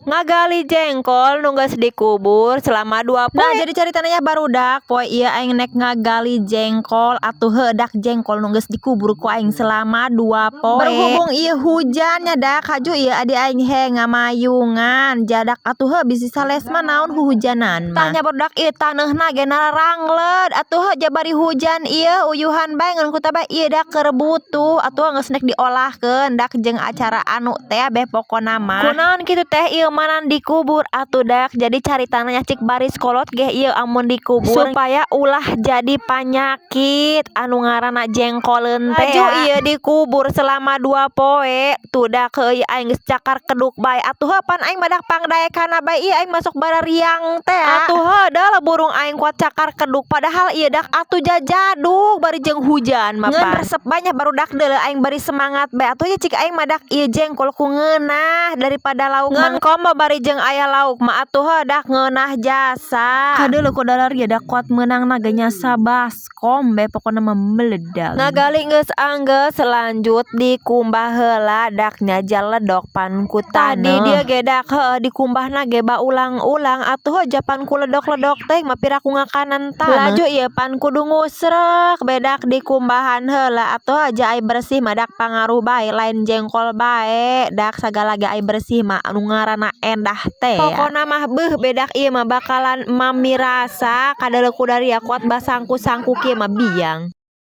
Ngagali jengkol nu geus dikubur selama 2 poe. Nah, jadi caritana nya, barudak, poe ieu aing nek ngagali jengkol atuh heuh dak, jengkol nu geus dikubur ku aing selama 2 poe. Berhubung ieu hujan nya dak, haju ieu adi aing he ngamayungan jadak atuh heuh, bisi sales mah naon huhujanan mah. Tah nya, barudak, ieu taneuhna ge nararangled atuh heuh, jabari hujan ieu uyuhan bae ngan ku bae ieu dak keur butuh atuh geus nek diolahkeun dak jeung acara anu teh beh pokona mah. Kunaon kitu teh ieu manan dikubur atuh dak? Jadi caritana nya, cik baris kolot ge ieu amun dikubur supaya ulah jadi panyakit anu ngaranna jengkoleun teh. Laju ieu dikubur selama 2 poe tuh dak, heuh aing geus cakar keduk bae atuh heuh, pan aing mah dak pangdaekana bae ieu aing masuk barariang teh atuh heuh da burung aing kuat cakar keduk, padahal ieu dak atuh jajaduk bari jeung hujan mah. Ngeun resep banyak, barudak, deuleu aing bari semangat bae atuh ya, cik aing mah dak ieu jengkol ku ngeunah daripada lauk ngeun komo bari jeung aya lauk mah atuh heuh dak ngeunah jasa. Kadeuleu ku dalar dak kuat meunangna ge nyasa baskom be, pokona mah meledak. Ngagali geus anggeus, selanjut dikumbah heula dak nya, ledok pan ku tadi dia ge dak heuh dikumbahna ge baulang-ulang atuh heuh, japan ku ledok-ledok teh mah piraku ngakanan taneuh. Laju ieu pan kudu ngusreuk bedak dikumbahan heula atuh aja, ai bersih mah dak pangaruh bae, lain jengkol bae dak, sagala ge ai bersih mah anu ngaranna endah teh. Pokona mah beuh bedak ieu mah bakalan mami rasa kadeuleu ku daria kuat basangku-sangku kieu mah biang.